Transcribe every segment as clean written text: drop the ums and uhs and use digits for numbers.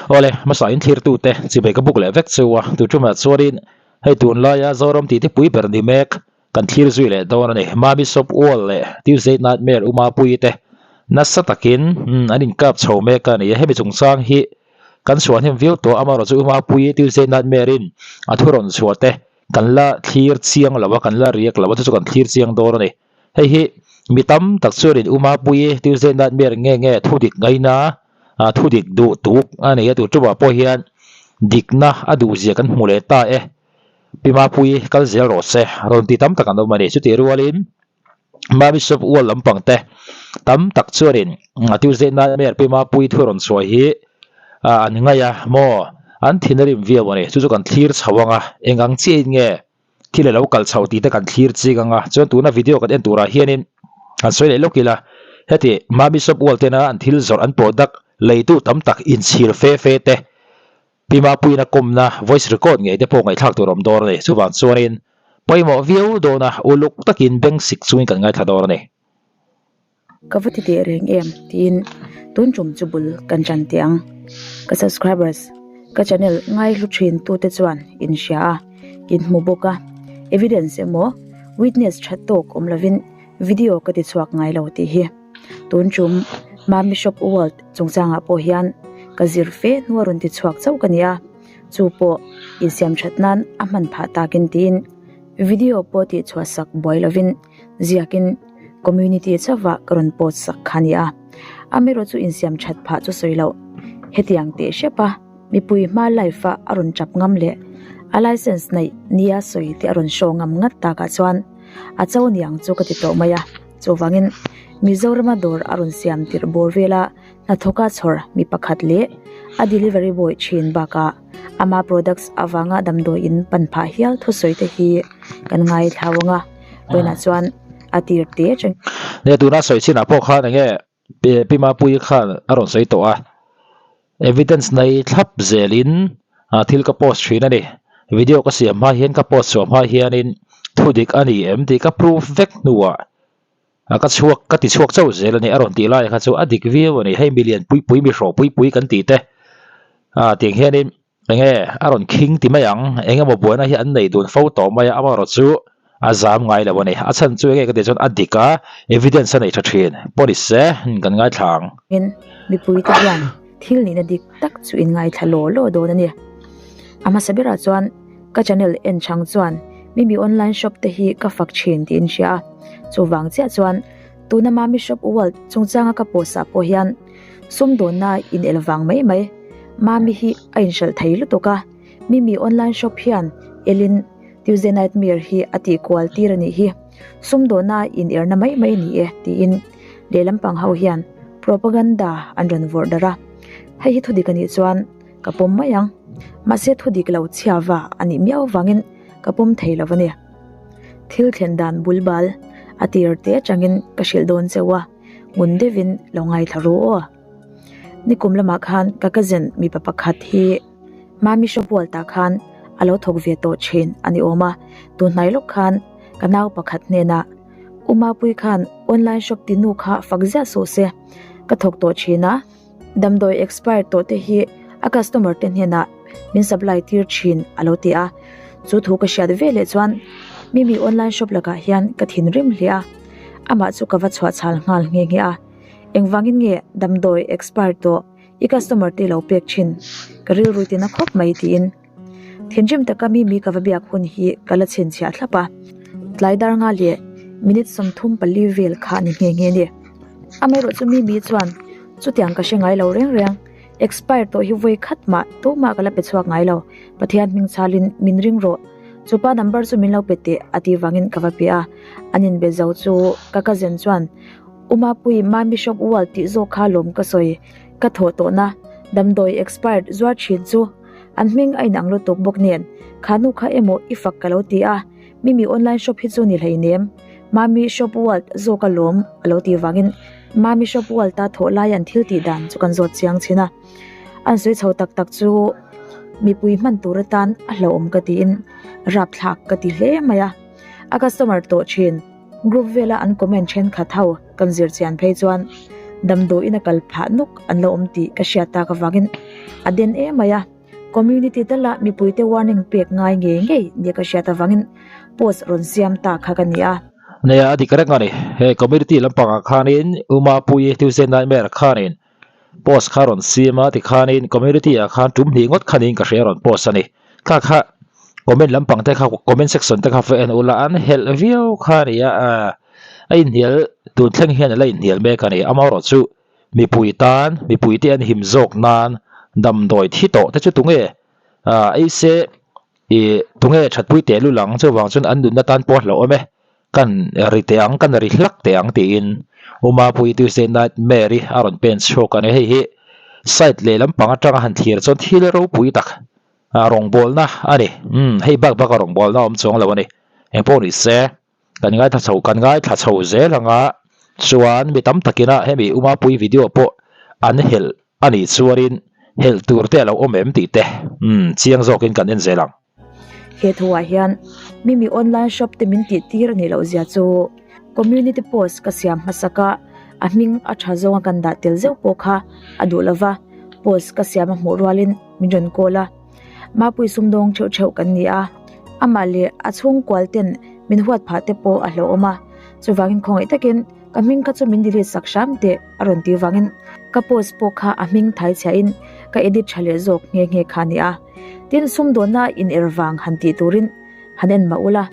Awle, hmasa in thlirtute chibai ka buk leh vek cheu a, tu tumah chuanin hei tunlaia Zoram titi pui ber ni mek kan thlir zui leh dawn a ni. Mami Shop Wall leh Tuesday Nightmare Umapuii te nasa takin an inkap chho mek a ni a, hemi chungchang hi kan chhuah hnem viau tawh amaherawhchu Umapuii Tuesday Nightmare in a thu rawn chhuah te kan la thlir chiang lo a, kan la riak lo a, chu chu kan thlir chiang dawn a ni. Hei hi mi tam tak chuanin Umapuii Tuesday Nightmare nge nge thu dik ngaina a thu dik duh tuk a nei a, tur tumah pawh hian dikna a duh zia kan hmu leh ta e. Pi Mapuii kal zel rawh se, rawn ti tam tak an awm a ni. Chutih rualin Mami Shop ual lampang te tam tak chuanin Tuesday Nightmare Pi Mapuii thu rawn chhuah hi an ngaih a maw? An thin a rim viau a ni. Chu chu kan thlir chho ang a, eng ang chiahin nge thil a lo kal chho tih te kan thlir chik ang a, chuan tuna video kan en turah hianin han sawi leh lawk ila, heti Mami Shop ual tena an thil zawrh an product leitu tam tak inchhir fe fe te Pi Mapuiin a kawmna voice record ngei te pawh ngaihthlak tur a awm dawn a ni. Chuvang chuanin pawimawh viau dawn a, uluk takin beng sik chungin kan ngaithla dawn a ni. Ka va ti teh reng em tiin tun tum chu bul kan tan teh ang. Ka subscribers, ka channel ngaihlu thin tute chuan in hria a, in hmu bawk a, evidence emaw witness tha tawk awm lovin video ka ti chhuak ngai lo tih hi. Tun tum Mami Shop World chungchangah pawh hian ka zir fe hnu a rawn ti chhuak chauh ka ni a, chu pawh insiam that nan a hman phah takin tiin video pawh tih chhuah sak buai lovin ziakin community chauhah ka rawn post sak kha a ni a, amaherawh chu insiam that phah chu sawi loh. Hetiang teh hrep a, mipui hma live a a rawn tap ngam leh a license neih nia sawi te a rawn show ngam ngat takah chuan a cho niang chu ka ti tawh mai a, chuvangin Mizorama dawr a rawn siam tirh bawr vela hnathawka chhawr mi pakhat leh a delivery boy thin bakah ama products avanga damdawiin pan phah hial thusawi te hi kan ngaithlau ang a vawiinah chuan a tir te atang. Nia tuna sawi chinah pawh khan enge Pi Mapuii khan a rawn sawi tawh a, evidence nei thlap zelin thil ka post thin a ni. Video ka siam hma hian ka post chhuah hma hianin thudik a ni em tih ka proof vek hnuah A ka chhuak ka ti chhuak chauh zel a ni a rawn tih lai kha chu a dik viau a ni hei milian pui pui mi hrawh pui pui kan tih te a tiang hianin enge a rawn khing ti mai ang eng emaw buaina hi an nei dun fo tawh mai a amaherawh chu a zam ngai lo a ni a chhan chu enge ka tih chuan a dik a evidence a nei tha thin pawh ni se kan ngaithla ang. In mipui te hian thil nihna dik tak chu in ngaithla law law dawn a ni. A hmasa berah chuan Ka channel en chang chuan Mimi online shop te hi ka fak thin tih in hria a, chuvang chiah chuan tuna Mami shop world chungchanga ka post ah pawh hian sumdawnna in el vang mai mai. Mami hi a inhralh thei lutuk a, Mimi online shop hian elin Tuesday Nightmare hi a tih kual tir a nih hi, sumdawnna in erna mai mai ni e tiin lehlam pang ho hian propaganda an rawn vawrh darh a, hei hi thudik a nih chuan Ka pawm mai ang. Mahse thu dik lo chhia va a nih miau vangin ka pawm thei lo a ni. Thil thlen dan bul bal a tir te atangin ka hrilh dawn cheu a, ngun deuhin lo ngaithla ru aw. Nikum lamah khan ka cousin mipa pakhat hi Mami Shopwalt ah khan a lo thawk ve tawh thin a ni awm a, tunhnai lawk khan ka nau pakhat hnenah U Mapui khan online shop tinu kha fak ziah suh se, ka thawk tawh thin a, Damdawi expired tawh te hi a customer te hnenah min supply tir thin a lo ti a, chu thu ka hriat ve leh chuan Mimi online shop lakah hian ka thinrim hle a, amah chu ka va chhuah chhal nghal nghe nghe a, engvangin nge damdawi expired tawh i customer te lo pek thin ka rilru tina khawp mai tiin thinrim taka Mimi ka va biak hun hi ka la chhinchhiah thlap a, tlai dar nga leh minute 34 vel kha ni nghe nghe ni. Amaherawh chu Mimi chuan Chutiang ka hre ngai lo reng reng. Expire tawh hi vawi khat mah tumah ka la pe chhuak ngai lo. Pathian hming chhalin min ring rawh. Chupa number chu min lo pe teh a tih vangin ka va pe a. An inbe zo chu ka cousin chuan U Mapui, Mami Shop World tih zawk kha lawm ka sawi. Ka thawh tawhna damdawi expired zuar thin chu an hming a inang lutuk bawk nen kha nu kha emaw i fak ka lo ti a. Mimi online shop hi chu ni hleinem. Mami Shop World zawk a lawm a lo tih vangin Mami Shop World a thawh lai an thil tih dan chu kan zawt chiang thin a. An sawi chho tak tak chu mipui hman tur atan a hlauhawm ka tiin rapthlak ka ti hle mai a. A customer tawh thin group vela an comment thenkhat ho kan zir chian phei chuan damdawiin a kal phah nuk an lo awm tih ka hriat tak avangin. A den emai a, community tala mipuite warning pek ngai ngei ngei nia ka hriat avangin post rawn siam ta kha ka ni a. Nia, a dik reng a ni. Hei community lampangah khanin U Mapuii Tuesday Nightmare khanin post kha rawn siam a, tikhanin community ah khan tum hnih ngawt khanin ka hria rawn post a ni. Kha kha comment lampang te kha comment section te kha va en ula an helh viau kha a ni a, a inhnial tun thleng hian a la inhnial mek a ni. Amaherawhchu mipui tan mipui te an him zawk nan damdawi thi tawh te chu tunge ei se ih tunge thatpui teh lul ang chuvang chuan an nunna tan pawh a hlauhawm e. Kan ri teh ang, kan ri hlak teh ang tiin U Mapuii Tuesday Night Mary a rawn pen chhuak a ni. Hei hi side lehlam pang atanga han thlir chuan thil ropui tak rawngbawlna a ni. Umm hei bak bak a rawngbawlna a awm chuang lo a ni. Engpawh ni se kan ngaithla chho kan ngaithla chho zel anga chuan mi tam takina hemi U Mapuii video pawh an helh a nih chuanin helh tur te a lo awm em tih te umm chiang zawkin kan en zel ang. He thuah hian Mimi online shop te min tih tir a nih loh zia chu community post ka siam hmasak a, a hming a tha zawnga kan dah tel zeuh pawh kha a duh lova, post ka siam a hmuh rualin min rawn call a. Mapui sumdawng theuh theuh kan ni a, amah leh a chhungkual ten min huat phah te pawh a hlauhawm a, chuvangin khawngaih takin Ka hming kha chu min delete sak hram teh a rawn tih vangin ka post pawh kha a hming thai chhiahin ka edit tha leh zawk nghe nghe kha a ni a. Tin, sumdawnna in er vang han tih turin han en mah ula,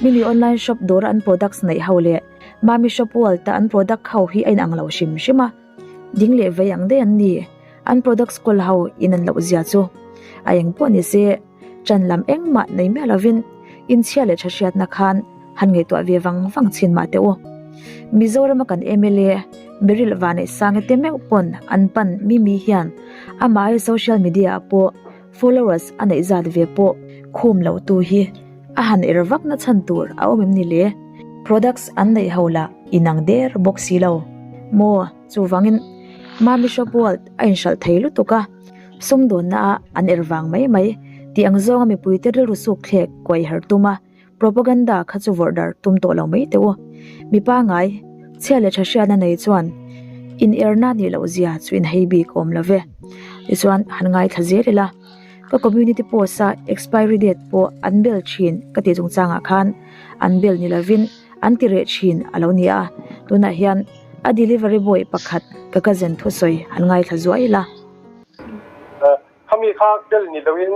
Mimi online shop dawra an products neih ho leh Mami shop world a an product ho hi a inang lo hrim hrim a, ding leh vei ang daih an ni. An products kawl ho in an loh zia chu a eng pawh ni se. Ṭan lam engmah nei miah lovin inchhia leh ṭha hriatna khan han ngaihtuah ve vang vang chhin mah teh u. Mizorama kan mla Beryl Vaneihsangi te meuh pawn an pan Mimi hian amah ai social media ah pawh followers a neih zat ve pawh khum lo tu hi a han er vak na chhan tur a awm em ni le? Products an neih ho lah inang der bawk si lo maw? Chuvangin Mami Shop World a inhralh thei lutuk a. Sumdawnna a an er vang mai mai tih ang zawnga mipuite rilru suk thlek kuai her tum a, propaganda kha chu vawrh dar tum tawh lo mai teh u. Mi pangai, chhia leh tha hriatna nei chuan in erna nih loh zia chu in hei bik awm lo ve. Tichuan han ngaithla zel ila, ka community post a expiry date pawh an bel thin ka tih chungchangah khan an bel ni lovin an ti reh thin a lo ni a, tunah hian a delivery boy pakhat ka cousin thusawi han ngaithla zuai ila. Khami kha bel ni loin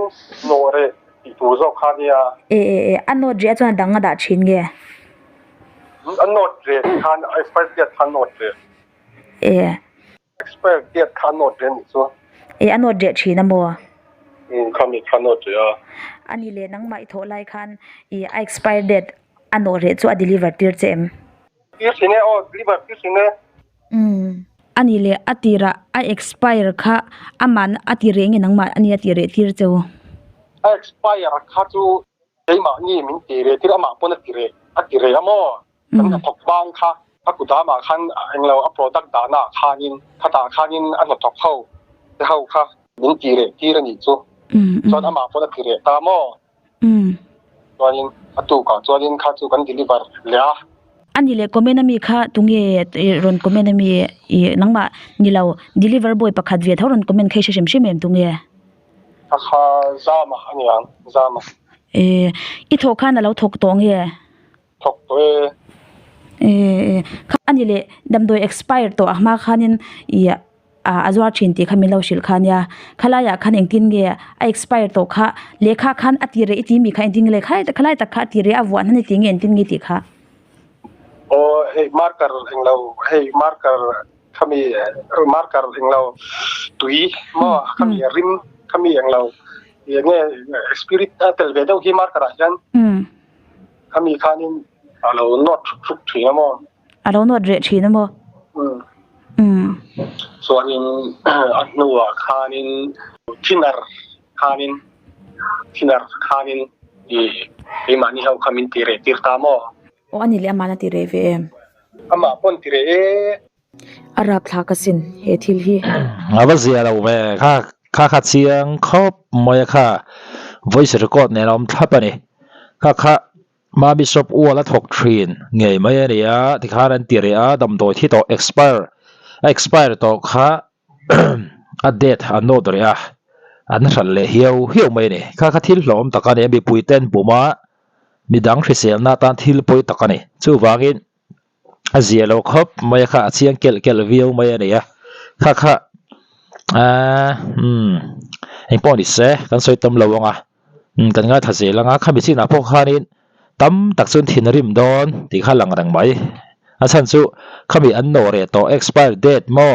nawh reh tih tur zawk kha nia. E e e, a nawt reh a chuan a dang a dah thin nge? A nawt reh tih khan a expire date kha a nawt reh. E. Expire date kha a nawt reh a nih chu. E, a nawt reh thin a maw? Umm, khami kha a nawt reh a. A ni leh nangmah i thawh lai khan i a expire date a nawh reh chu a deliver tir che em? Tir thin e aw, deliver tir thin e. Umm. A nih leh a tirah a expire kha aman a ti reh nge nangmah a nia ti reh tir che u? A expire kha chu keimahni min ti reh tir amah pawn a ti reh a ti reh a maw? Kan hnathawk bang kha a kudamah khan englo a product dahna ah khanin khatah khanin a hnathawk ho te ho kha min ti reh tir a nih chu. Chuan amah pawn a ti reh ta maw? Umm. Chuanin a tukah chuanin kha chu kan deliver leh a. A ni leh comment ami kha tunge rawn comment ami ih nangmah ni lo deliver boy pakhat ve tho rawn comment kha i hre hrim hrim em tunge? A kha Zama a ni ang Zama. Eh i thawh khan a lo thawk tawh nge? Thawk tawh e. Eh kha a ni leh damdawi expire tawh a hma khanin ih ah a zuar thin tih kha min lo hrilh kha ania khalaiah khan engtin nge a expire tawh kha lehkha khan a ti reh i ti mi kha engtin nge leh khalai tak kha a ti reh a vuah hnan i ti nge engtin nge tih kha. Aw hei marker englo hei marker khami marker englo tui maw khami rim khami englo enge spirit a tel ve deuh hi marker ah hian khami khanin a lo nawt hruk hruk thin a maw. A lo nawt reh thin a maw? Umm. Chuanin a hnuah khanin thinner khanin thinner khanin i keimahni ho kha min ti reh tir ta maw? Aw a ni leh amahna ti reh ve em? Amah pawn ti reh e. A rapthlak asin he thil hi. A va zia lo ve kha kha kha chiang khawp mai a kha voice record nen a awm thlap a ni kha kha Mami shop ual a thawk thin ngei mai a ni a, tikhan an ti reh a, damdawi thi tawh expire a expire tawh kha a date an note reh a. An hralh leh hiau hiau mai a ni. Kha kha thil hlawm tak a ni a, mipuite an bum a, midang hriselna atan thil pawi tak a ni. Chuvangin a zia lo khawp mai a kha a chiang kelh kelh viau mai a ni a, kha kha aaa umm engpawh ni se kan sawi tam lo ang a, umm kan ngaithla zel ang a, khami chinah pawh khanin tam tak chuan thinrim dawn tih kha lang reng mai. A chhan chu khami an nawh reh tawh expire date maw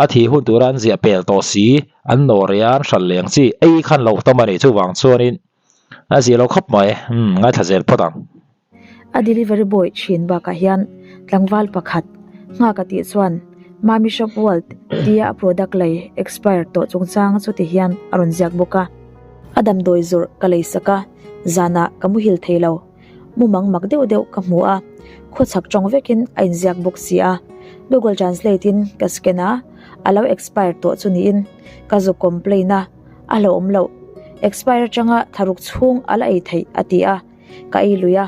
a thih hun tura an ziah pel tawh si an nawh reh a an hralh leh ang chi ei khan lo tam a ni chuvang chuanin a zia lo khawp mai umm ngaithla zel phawt ang. A delivery boy thin bakah hian tlangval pakhat nghak a tih chuan Mami Shop World tia a product lei expire tawh chungchang chu ti hian a rawn ziak bawk a. A damdawi zawrh ka lei sak a, zanah ka muhil thei lo. Mumang mak deuh deuh ka hmu a, khawchhak tawng vekin a inziak bawk si a. Google Translate in ka scan a, a lo expire tawh chu niin ka zu complain a, a hlauhawm loh. Expire atanga thlaruk chhung a la ei theih a ti a. Ka ei lui a,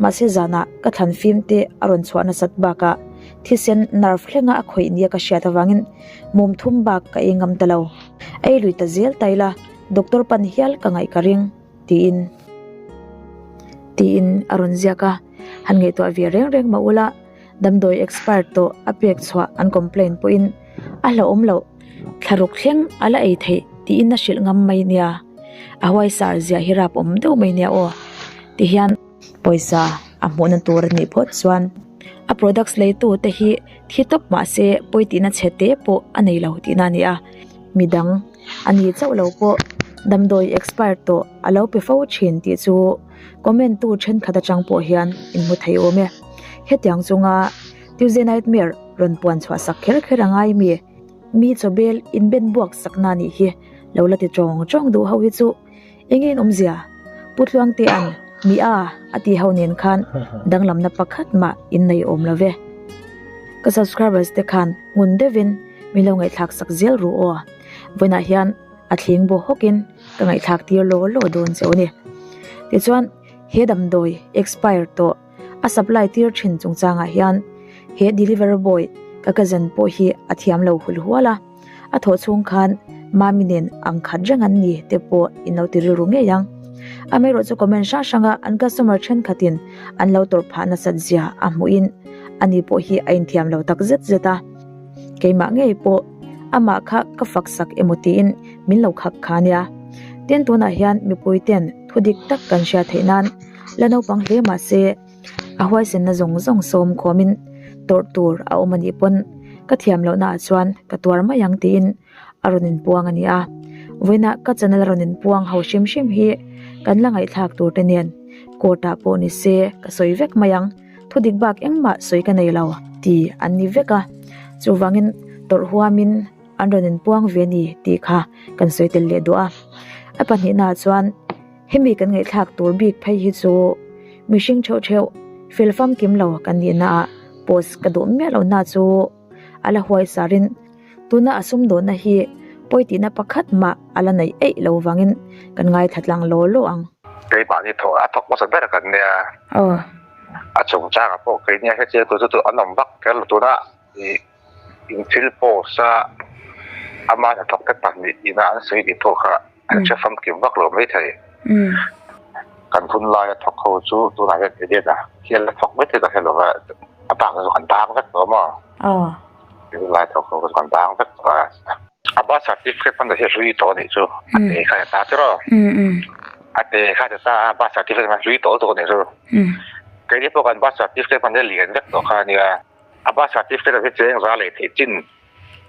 mahse zanah ka thlan fim te a rawn chhuah nasat bakah thisen nerve thlenga a khawih nia ka hriat avangin mum thum bak ka ei ngam ta lo. Ei lui ta zel ta ila doctor pan hial ka ngaih ka ring tiin tiin a rawn ziak a, han ngaihtuah ve reng reng mah ula damdawi expire tawh a pek chhuah an complain pawhin a hlauhawm loh. Thlaruk thleng a la ei theih tiin a hrilh ngam mai nia. A huaisar ziah hi rap awm deuh mai nia aw. Tihian pawisa a hmuhna tur a nih phawt chuan a products leitu te hi thi tawp mah se pawi tihna chhe te pawh a nei lo tihna a ni a. Midang a ni chauh lo pawh damdawi expire tawh a lo pe fo thin tih chu comment tu thenkhat atang pawh hian in hmu thei awm e. Hetiang chunga Tuesday Nightmare rawn puan chhuah sak kher kher a ngai mi? Mi chawbel inben buak sakna nih hi lo la ti tawng tawng duh ho hi chu eng nge in awmzia? Pu Tluangtea'n mi a a tih ho nen khan danglamna pakhat mah in nei awm lo ve. Ka subscribers te khan ngun deuhin min lo ngaihthlak sak zel ru aw. Vawiinah hian a thling baw hawkin ka ngaihthlak tir law law dawn che u ni. Tichuan he damdawi expire tawh A supply tir thin chungchangah hian he delivery boy ka cousin pawh hi a thiam lo hul hual a, a thawh chhung khan Mami nen ang khat reng an ni te pawh in lo ti rilru ngei ang. Amaherawh chu comment hrang hranga an customer thenkhatin an lo tawrh phah nasat zia a hmuhin ani pawh hi a inthiam lo tak zet zet a. Keimah ngei pawh amah kha ka fak sak emaw tiin min lo khak kha nia. Tin tunah hian mipui ten thu dik tak kan hriat theih nan La naupang hle mah se a huaisenna zawng zawng sawm khawmin tawrh tur a awm a nih pawn ka thiam lohna ah chuan ka tuar mai ang tiin a rawn inpuang a ni a. Vawiinah ka channel a rawn inpuang ho hrim hrim hi kan la ngaihthlak tur te nen court ah pawh ni se ka sawi vek mai ang, thu dik bak engmah sawi ka nei lo ti an ni vek a, chuvangin tawrh huamin an rawn inpuang ve a ni tih kha kan sawi tel leh duh a. A pahnihna ah chuan. Hemi kan ngaihthlak tur bik phei hi chu mihring theuh theuh fel famkim lo kan nihna ah post ka duh miah lohna chu a la huai sarin tuna a sumdawnna hi pawi tihna pakhat mah a la neih eih lo vangin kan ngaithla tlang law law ang. Keimahni thawh a thawk hmasa ber kan nia. A chungchangah pawh keini a hrechiang tur chu chu an awm vak kher lo tuna ih in thil post a ama hnathawk te pahnih ina an sawi tih pawh kha An hre famkim vak lo maithei. Kan hun laia thawk ho chu tunah hian Eden-a hian la thawk mai thei ka hre lo va, a bak chu kan bang vek tawh maw? Hun lai thawk ho chu kan bang vek tawh a. A birth certificate hman hi a hlui tawh a nih chu. A te kha ta chu rawh. A te kha ta ta a birth certificate hman hlui tawh lutuk a nih chu. Keini pawh kan birth certificate hman hi a lian vek tawh kha a nia. A birth certificate hi cheng za leh theih chin.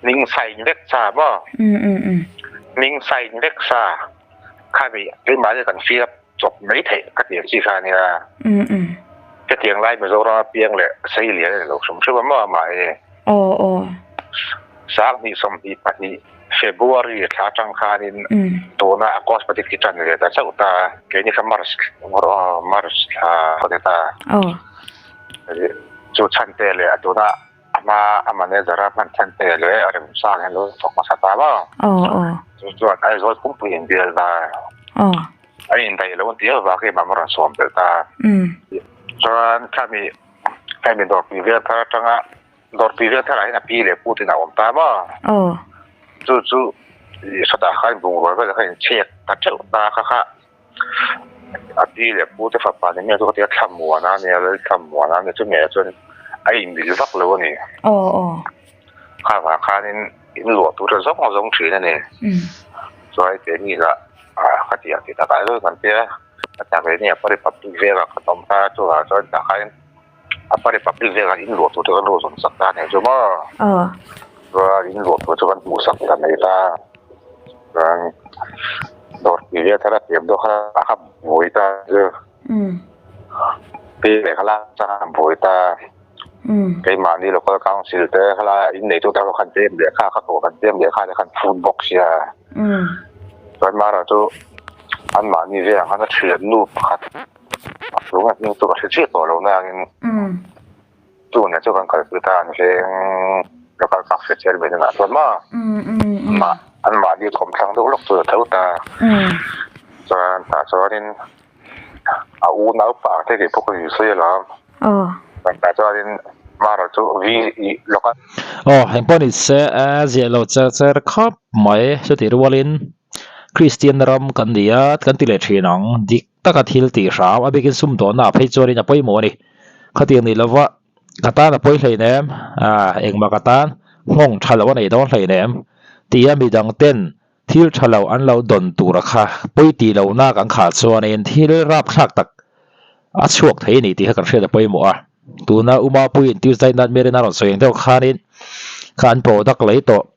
Hming sign vek sa maw? Hming sign vek sa khami keimahni kan fill up chawp mai theih ka tih ang chi kha ania. Hetiang lai Mizoram a piang leh sei lian a ni lo hrim hrim a maw amah hi. Sanghnih 22 February thla atang khanin tuna August pahnih khi tan ve ta chauh ta a. Keini kha March March thla a ni ta. Chu chhan te leh a tuna A hma a manager a hman chhan te leh a remchang hian lo thawk hmasa ta maw? Aw aw. Chu chuan Aizawl pumpui in bial ta. Aw. A indaih lo an ti avang hi mam a rawn sawm belh ta. Chuan khami khami dawrpui vel thar atanga dawrpui vel tharah hian a pi leh pu tin a awm ta maw? Aw. Chu chu. sawtah khan bungrua vel kha inchhek ta teuh ta kha kha a pi leh pu te fapa ni miah chu ka tia thlamuan a nia Lalthlamuan a nia chumi ah chuan a inmil vak lo a ni. Aw aw. Kha vang khanin in luah tur te zawng zawng thin a ni. Chuan hei keini lah ka tih ang tih takah zawng kan tia a tak leh ni a Republic vengah kan awm ta chuvang chuan tah khan Apa Republic vengah in luah tur te kan ruah zawm sak ta a nih chu maw? Aw. Chuan in luah tur chu kan hmuh sak ta mai ta. Chuan dawr tih vel thar a pian dawh kha a kha buai ta chu. Pi leh kha la chang a buai ta. Keimahni local council te kha la inneitu te pawh khan pem leh kha kha pawh kan pem leh kha te khan phut bawk sia. Chuan mara chu anmahni vengah khan a thiannu pakhat A hlung a hming chu ka hre chiah tawh lo nangin tuna chu kan kalpui ta an veng local council chairman inah chuan maw mah an mahni kawmthlang deuh lawk chu a tho ta chuan tah chuanin a unaupa te tih pawh ka insawi alawm tah chuanin mara chu v local Aw engpawh ni se a ziah lo cher cher khawp mai chutih rualin Kristian ram kan ni a kan ti leh thin ang dik taka thil tih hram a bikin sumdawnna ah phei chuanin a pawimawh a ni. Khatiang ni lova ka tan a pawi hlein em? Aaa engmah ka tan nghawng tha lo a nei dawn hlein em? Tia midang ten thil tha lo an lo dawn tur a kha pawi tih lohna kan khah chuanin thil rapthlak tak a chhuak thei a ni tih kha kan hriat a pawimawh a. Tuna Umapuiin Tuesday Nightmare in a rawn sawi ang deuh khanin kha an product lei tawh.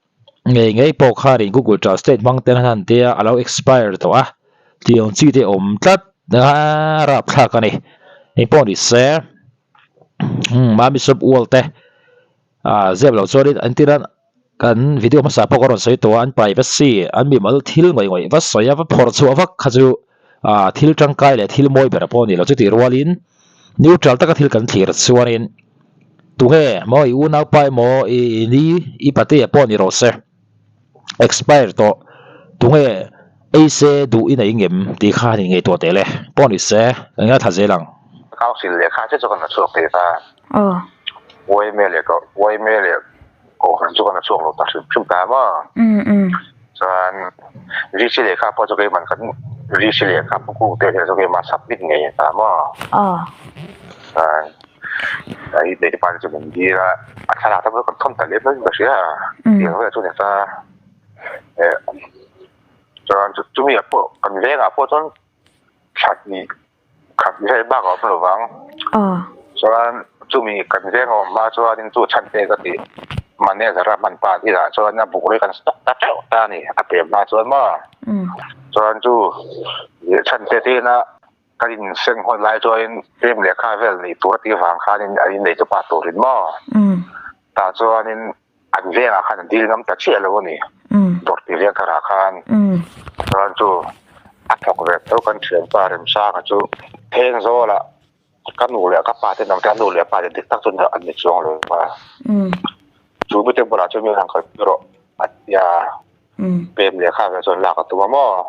Ngei ngei pawh khanin Google Translate hmang ten an han tia a lo expire tawh a, tih ang chi te awm tlat a rapthlak a ni. Engpawh ni se Mami Shop World te ah zep loh chuanin an tir a kan video hmasa pawh ka rawn sawi tawh a an privacy an mimal thil ngawih ngawih va sawi a va phawrh chhuah vak kha chu ah thil tangkai leh thil mawi ber pawh a ni lo chutih rualin neutral taka thil kan thlir chuanin. Tunge maw i unaupa emaw i ni i patea pawh ni rawh se expire tawh tunge ei se duh i nei ngem tih kha han inngaihtuah teh le pawh ni se kan ngaithla zel ang. Council lehkha che chu kan la chhuak thei ta. Aw. Yma leh ko yma leh kohhran chu kan la chhuak lo ta hrim hrim ta maw. Um um. Chuan VC lehkha pawh chu keimah kan VC lehkha pawh kung te chu keimah submit ngei ta maw. Aw. Chuan Hei hmeichhe pa chu min dil a, a thlalak te pawh kan thawn ta lem lo in ka hria a, tiang vel chu ni ta eh chuan chumi ah pawh kan vengah pawh chuan thla hnih khat vel bak a awm lo vang chuan chumi kan veng a awm hma chuanin chu chhan te ka tih manager a hman pa inah chuan a buk rei kan stock ta teuh ta a ni a pem hma chuan maw chuan chu chhan te te ina. Ka inseng hawn lai chuanin pem lehkha vel neih tur a tih vang khanin an innei chu pa turin maw? Tah chuanin an vengah khan an dil ngam ta chiah lo a ni. Dawr tih veng tharah khan. Chuan chu a thawk ve tho kan thianpa Remsanga chu Thengzawlah ka nu leh ka pa te nang te a nu leh a pa te dik tak chu an ni chuang lo a. Chu mite bulah chuan min han kalpui rawh a ti a. Pem lehkha ve chuan lak a tum a maw?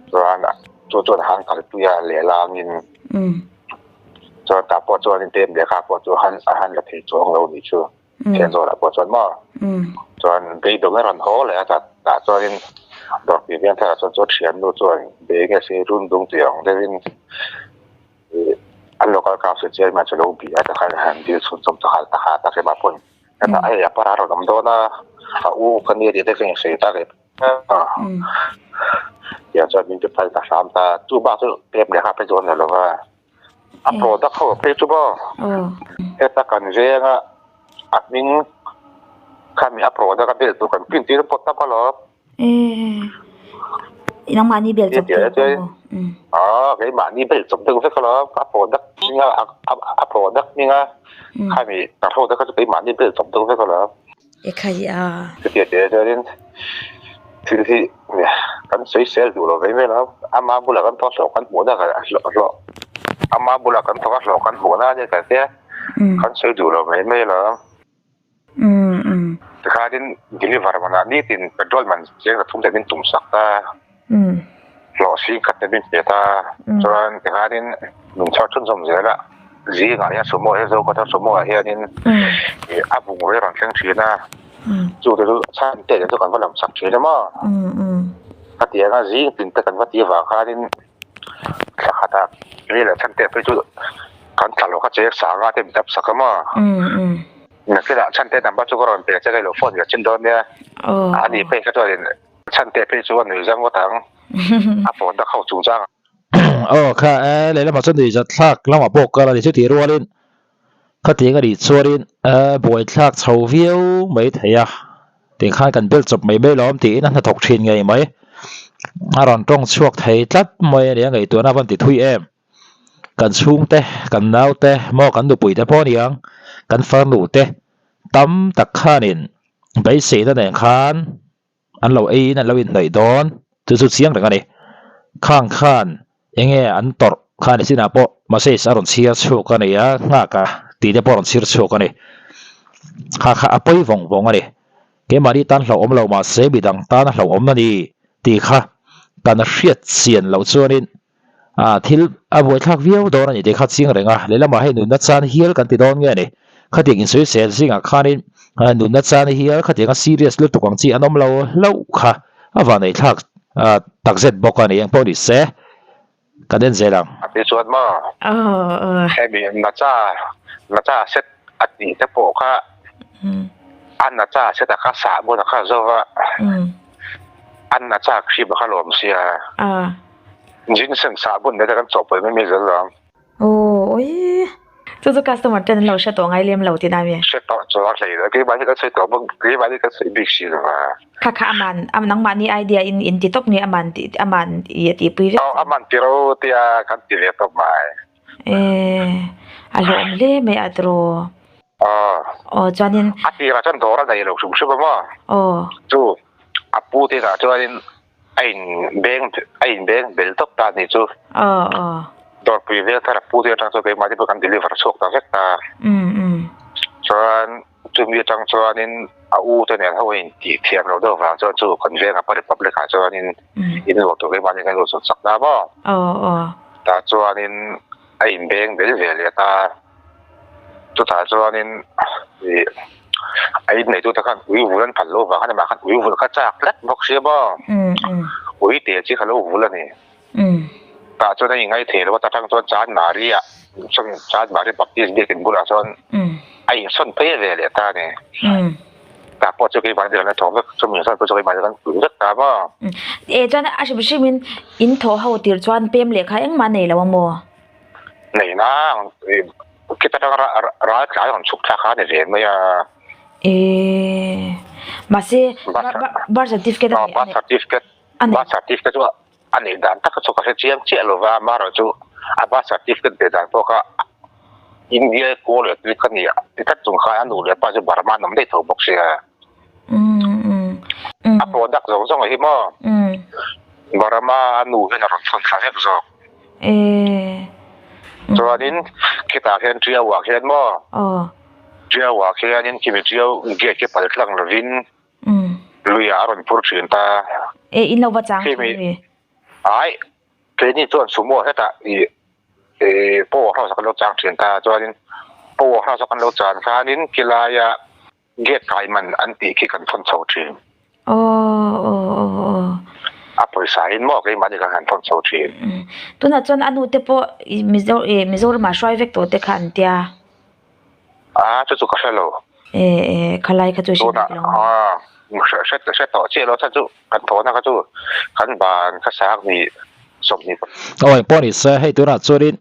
Chuan chu chuan han kalpui a lehlangin chuan tah pawh chuanin pem lehkha pawh chu han a han la thei chuang lo nih chu thian zawlah pawh chuan maw? Chuan beidawng a rawn haw leh a tah chuanin dawrpui veng tharah chuan chu thiannu chuan bei nge se run dung tih ang deuhin ih an local council chairman chu lo bih a tikhan han dil chhunchawm ta nghal ta kha ta hremah pawhin. Heta hei a para rawn awm dawn a, a u ka nia tih te ka insawi ta rep a. Tiang chuan min ti phal ta hram ta, chu bak chu pem leh nghak phei chu a ni lo va. A product ho phei chu maw heta kan veng a, a hming khami a product a bel tur kan print tir pawt tap alawm. Nangmahni bel chawp tir pawh maw? Aw, keimahni bel chawp deuh vek alawm. A product hming a, a product hming a, khami ka hro te kha chu keimahni bel chawp deuh vek alawm. Ekhai a. Chutia tih chuanin thil hi kan sawi sel duh lo ve vel a, ama bulah kan thawk a hlawh kan hmuhna hlawh ama bulah kan thawk a hlawh kan hmuhna a nia kan tia kan sawi duh lo mai mai alawm. Tikhanin deliver manah nitin petrol man cheng pathum te min tum sak ta, hlawh sing khat te min pe ta, chuan tikhanin min chhar chhunzawm zel a, zingah hian sumo hi zo kawt a sumo ah hianin a bungrua rawn thleng thin a. Chu te chu chhan te chu kan va lam sak thin a maw? Khatianga zing tin te kan va tih avang khanin thla khatah rel ah chhan te phei chu kan thla lo kha cheng sanga te min dap sak a maw? Nakinah chhan te number chu ka rawn pe che ka ilo phone leh chin dawn nia. Ani phei kha chuanin chhan te phei chu a nuih zang ngawt ang a phone dak ho chungchang. Aw kha e lehlamah chuan nuih zat thlak lamah pawh kal a ni chutih rualin khatiang a nih chuanin buaithlak chho viau mai thei a tikhan kan bel chawp mai mai lawm tiin a hnathawk thin ngei mai a rawn tawng chhuak thei tlat mai a ni a ngaihtuahna a van ti thui em kan chhungte kan naute maw kan nupui te pawh a ni ang kan farnu te tam tak khanin beiseina nen khan. An lo eiin an lo inhnawih dawn, chu chu chiang reng a ni. Khang khan eng nge an tawrh kha ni chinah pawh message a rawn chhiar chhuak a ni a, nghak a tih te pawh a rawn chhiar chhuak a ni. Kha kha a pawi vawng vawng a ni. Keimahni tan hlauhawm lo mahse midang tan a hlauhawm a ni tih kha kan hriat chian loh chuanin A, thil a buaithlak viau dawn a ni tih kha chiang reng a, lehlamah hei nunna chan hial kan ti dawn nge a ni. Khatiang insawisel zingah khanin nunna chan hial khatianga serious lutuk ang chi an awm lo hlauh kha a vaneihthlak takzet bawk a ni. Engpawh ni se kan en zel ang. A ti chuan maw? Hemi nacha nacha set a tih te pawh kha a nacha set a kha sah bawna kha zo va, a nacha khrim a kha lawm sia. Ginseng sahbun te kan chawhpawlh mai mai zel lo ang. Aw oi. Chu chu customer ten an lo hre tawh ngai lem lo tih na mi? Hre tawh chuang hlei lo. Keimah hi kan sawi tawh bawk, keimah hi kan sawi bik si lo a. Kha kha aman, nangmahni idea in in ti tawp nge aman tih aman i a tihpui vek. Aw aman ti ro tia kan ti ve tawp mai. E a hlawm hle mai a tiraw. Aw. Aw chuanin. A tirah chuan dawr a nei lo hrim hrim a maw? Aw. Chu a pu te inah chuanin A in beng a in beng bel tawp ta anih chu. Aw aw. Dawrpui vel thar a pu te atang chuan keimah te pawh kan deliver chhuak ta vek ta. Um um. Chuan chumi atang chuanin a u te nen ho a in tih thiam loh deuh vang chuan chu kan veng a Republic ah chuanin in luah tur keimah nen kan luah chhuak chak ta maw. Aw aw. Tah chuanin a in beng bel ve leh ta. Chutah chuanin ih a inneih tute khan ui vul an phal loh vang khan amah khan ui vul kha chak tlat bawk sia maw ui te chi kha lo vul a ni. Tah chuan a ingaih thei lo a, ta tang chuan Chanmari ah Chanmari Baptist biakin bulah chuan a insawn phei ve leh ta a ni. Tah pawh chu keimah ni kan la thawk vek chumi insawn pawh chu keimah ni kan pui vek ta maw. E chuan a hrim hrimin in thawh ho tir chuan pem lehkha engmah nei lo a maw? Nei nang Khit atanga ral tlai rawn chhuk thlak kha a ni ve mai a. Eee mahse birth certificate a birth certificate birth certificate chu a neih dan tak chu ka hre chiang chiah lo va amaherawhchu a birth certificate ve dan pawh kha India kawl leh tui ka ni ti tlat chung khan a nu leh a pa chu Burma an awm daih tho bawk sia. A product zawng zawng hi maw Burma a nu hian a rawn thawn thla vek zawk. Chuanin khitah khian Tiauah khian maw? Tiauah khianin khimi Tiau gate khi pal tlang lovin luiah a rawn phur thin ta. E in lo va chang thin mi? Ai, keini chuan sumo hetah i power house ah kan lo chang thin ta. Chuanin power house ah kan lo chan khanin khilaia Gate kai man an tih khi kan thawn chho thin. Aw aw aw aw. A pawisa in maw keimahni kan han thawn chho thin. Tunah chuan a nu te pawh Mizo eh Mizoramah hruai vek tawh te kha an tia. A chu chu ka hre lo. E e khalai kha chu hre bik lo. Tunah a hre hre tawh chiah lo chhan chu kan thawhna kha chu kan ban kha sang hnih 20. Aw engpawh ni se hei tunah chuanin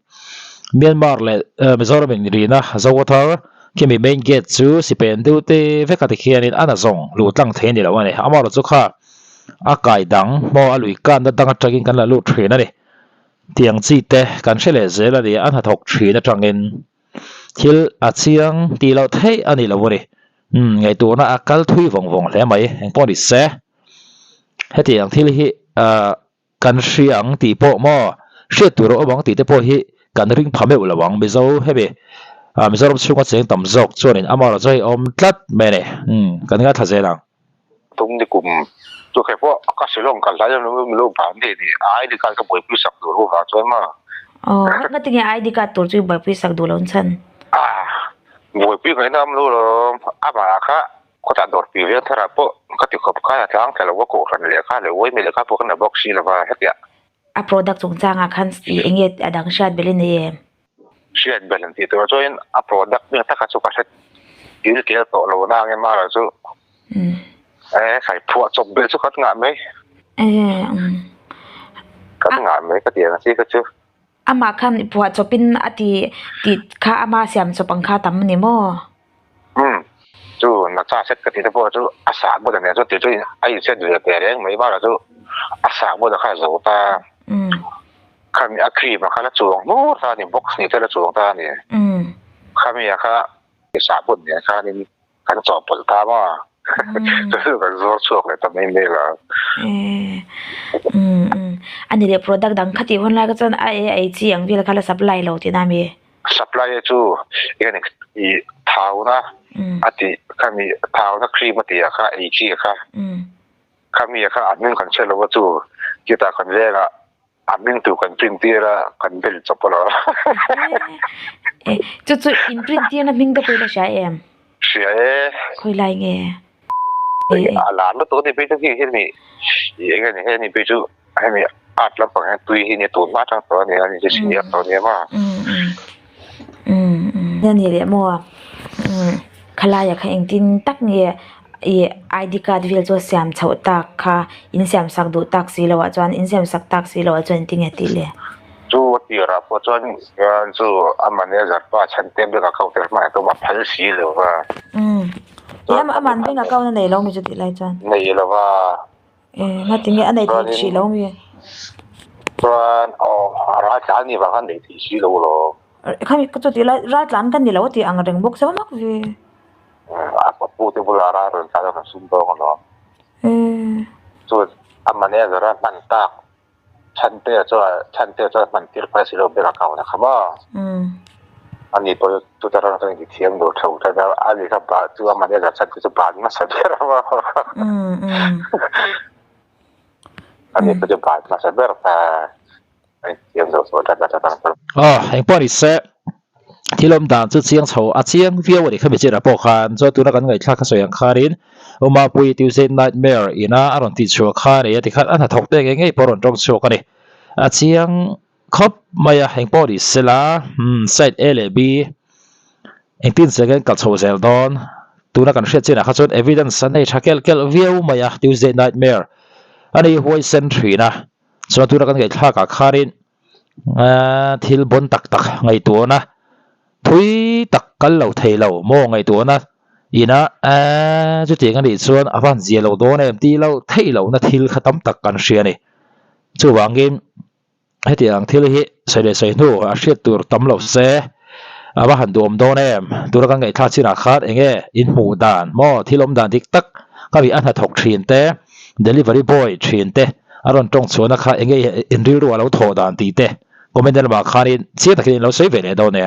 Myanmar leh Mizoram in rina Zokhawthar khimi main gate chu sipai an deuh te vek a tikhianin a na zawng luh tlang thei a ni lo a ni. Amaherawhchu kha a kai dang hmaw a lui kanna dang atangin kan la lut thin a ni. Tiang chi te kan hre leh zel a ni a hnathawk thin atangin thil a chiang tih loh theih a ni lo a ni. Umm ngaihtuahna a kal thui vawng vawng hle mai engpawh ni se hetiang thil hi ah Kan hria ang tih pawh maw? Hriat tur a awm ang tih te pawh hi kan ring pha meuh lo ang. Mizo hemi Mizoram chhunga cheng tam zawk chuanin amaherawh chu hei awm tlat mai a ni. Umm kan ngaithla zel ang. Tum ni kum chu khe pawh ka Shillong kal hlai lo mi lo ban daih ni. ID card ka buaipui sak duh lo vang chuan maw? Aw ngati nge ID card tur chu i buaipui sak duh lo an chhan? Ah buaipui ngaihna awm lo lawm. Amah kha. Khawtah dawrpui veng tharah pawh ka ti khawp khan a tlang thla lo a, kohhran lehkha leh uaimi lehkha pawh kan la bawk si lo va, hetiah. A product chungchangah khan eng nge a dang hriat belh i nei em? Hriat belh an tih tur chuan a product hming taka chu ka hre dil tel tawh lo na ang emaw chu e khai phuah chawp belh chu kan ngah mai. Kan ngah mai ka ti ang chi kha chu. Amah khan phuah chawpin a ti tih kha ama siam chawp ang kha tam a ni maw? Umm chu nacha set ka tih te pawh chu a sah bawt a nia chu tih chu a in set ve teh reng mai bakah chu a sah bawt a kha a zo ta khami a cream a kha la chuang hmur ta a ni box ni te la chuang ta a ni khami a kha sah bawt nen khanin kan chawhpawlh ta maw chu chu kan zuar chhuak leh ta mai mai la. Umm umm a ni leh product dang kha tih hun lai kha chuan a ei ei chi ang vel kha la supply lo tihna a mi? Supply chu eng i thauna a tih khami thauna cream a tih ah kha ei chi kha khami ah kha a hming kan hre lo a chu chutah kan vengah a hming tur kan print tir a kan bel chawp alawm. Chu chu in print tirna hming te pawh i la hria em? Hria e. Khawi lai nge? A lar lutuk a ni phei chu khi hemi eng nge ni hemi phei chu hemi art lampang hian tui hi nia tun hma atang tawh a ni a ni chu senior tawh a nia maw. A ni leh maw khalaia kha engtin tak nge ih ID card vel chu a siam chhoh tak kha in siam sak duh tak si loh ah chuan in siam sak tak si loh ah chuan engtin nge tih le? Chu a tirah pawh chuan chu a manager pa chhan te bank account te hmangah tum a phal si lo va. Umm eng a man bank account a nei lo mi chu tih lai chuan. Nei lo va. E ngati nge a nei thei hrih lo mi. Chuan aw a ral tlan ni vang khan nei thei si lo lo. Khami ka chu tih lai ral tlan ka ni lo a tih ang reng bawk se mak ve. A pu te bulah ral rawn tlan a rawn sum dawng alawm. Chuan a manager a hman tak. Chhantea chuan Chhantea chuan hman tir phai si lo ber a kau na kha maw? Ani pawh chu chuta ram chuan inti thiam lo tho tlat a, ani kha ba chu a manager Chhante chu ban hmasa ber a maw? Ani pawh chu ban hmasa ber ta a inti thiam lo tho tlat a chuta ram chuan. Aw, engpawh ni se, thil awm dan chu chiang chho a chiang viau a ni khami chinah pawh khan chuan tuna kan ngaihthlak kha sawi ang khanin Umapui Tuesday Nightmare ina a rawn tih chhuah kha a ni a tikhan a hnathawk te ngei ngei pawh a rawn tawng chhuak a ni a chiang khawp mai a engpawh ni sela umm side A leh B engtin che nge an kal chho zel dawn tuna kan hriat chinah kha chuan evidence an nei tha kelh kelh viau mai a Tuesday Nightmare a ni huaisen thin a chuan tuna kan ngaihthlak ah khanin. Aaa thil bawn tak tak ngaihtuahna thui tak kal lo thei lo maw ngaihtuahna ina aaa chutiang a nih chuan a van zia lo dawn em tih loh theih lohna thil kha tam tak kan hria a ni. Chuvangin hetiang thil hi sawi leh sawi hnu a hriat tur tam lo se a va han duhawm dawn em tura kan ngaihthlak chinah khan eng nge inhmuh dan maw thil awm dan dik tak ka ri a hnathawk thin te delivery boy thin te a rawn tawng chhuahna kha eng nge in rilru a lo thawh dan tih te comment lamah khanin chiang takin in lo sawi ve leh dawn e.